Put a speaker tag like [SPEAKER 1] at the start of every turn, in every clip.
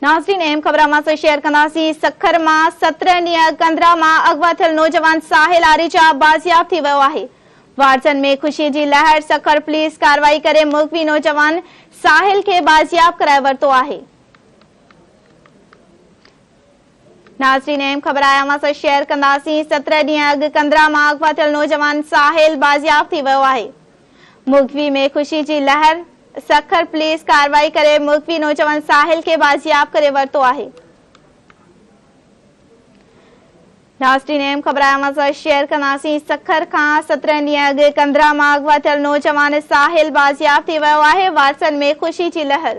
[SPEAKER 1] ناظرين اهم خبر اوهان سان شيئر ڪنداسين سکر مان 17 ڏينهن اڳ ڪنڌرا مان اغوا ٿيل نوجوان ساحل آريجا بازياب ٿي ويو آهي وارثن ۾ خوشي جي لهر سکر پوليس ڪارروائي ڪري مغوي نوجوان ساحل کي بازياب ڪرائي ورتو آهي. ناظرين اهم خبر آهي اوهان سان شيئر ڪنداسين 17 ڏينهن اڳ ڪنڌرا مان اغوا ٿيل نوجوان ساحل بازياب ٿي ويو آهي مغوي ۾ خوشي جي لهر، سکر پوليس ڪارروائي ڪري مغوي نوجوان ساحل کي بازياب ڪري ورتو آهي. ناظرين اهم خبر آهي اوهان سان شيئر ڪنداسين سکر کان 17 ڏينهن اڳ ڪنڌرا مان اغوا ٿيل نوجوان ساحل بازياب ٿي ويو آهي وارثن ۾ خوشي جي لهر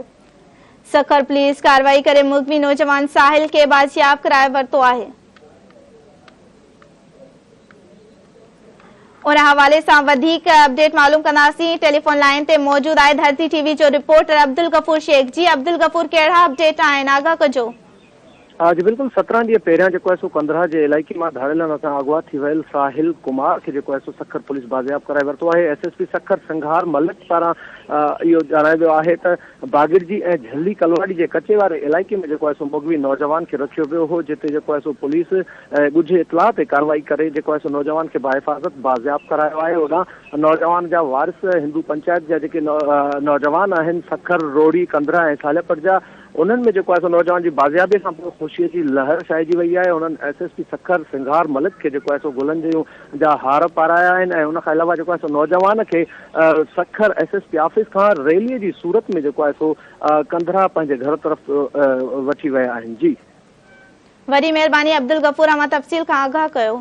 [SPEAKER 1] سکر پوليس ڪارروائي ڪري مغوي نوجوان ساحل کي بازياب ڪرائي ورتو آهي. ان حوالي سان وڌيڪ اپڊيٽ معلوم ڪنداسين ٽيليفون لائين تي موجود آهي ڌرتي ٽي وي جو رپورٽر عبدالغفور شيخ جي عبدالغفور ڪهڙا اپڊيٽ آهن آگاهه ڪجو.
[SPEAKER 2] جي بلڪل 17 ڏينهن پهريان جيڪو آهي سو ڪنڌرا جي علائقي مان ڌاڙيلن هٿان اغوا ٿي ويل ساحل ڪمار کي جيڪو آهي سو سکر پوليس بازياب ڪرائي ورتو آهي S S P Sukkur Sanghar Malik پاران اهو ڄاڻايو ويو آهي ته باگڙجي ۽ جهلي ڪلواڙي جي ڪچي واري علائقي ۾ جيڪو آهي سو مغوي نوجوان کي رکيو ويو هو جتي جيڪو آهي سو پوليس ڳجهي اطلاع تي ڪارروائي ڪري جيڪو آهي سو نوجوان کي باحفاظت بازياب ڪرايو آهي هوڏانهن نوجوان جا وارث هندو پنچائت جا جيڪي نوجوان آهن سکر، روهڙي، ڪنڌرا ۽ صالح جا انهن ۾ جيڪو آهي سو نوجوان جي بازيابي کان پوء خوشي جي لهر ڇائجي وئي آهي انهن S S P Sukkur Sanghar Malik کي جيڪو آهي سو گلن جون جا هار پارايا آهن ۽ ان کان علاوه جيڪو آهي سو نوجوان کي Sukkur S S P office کان ريلي جي صورت ۾ جيڪو آهي سو ڪنڌرا پنهنجي گهر طرف وٺي ويا آهن جي.
[SPEAKER 1] وڏي مهرباني عبدالغفور اوهان تفصيل کان آگاهه ڪيو.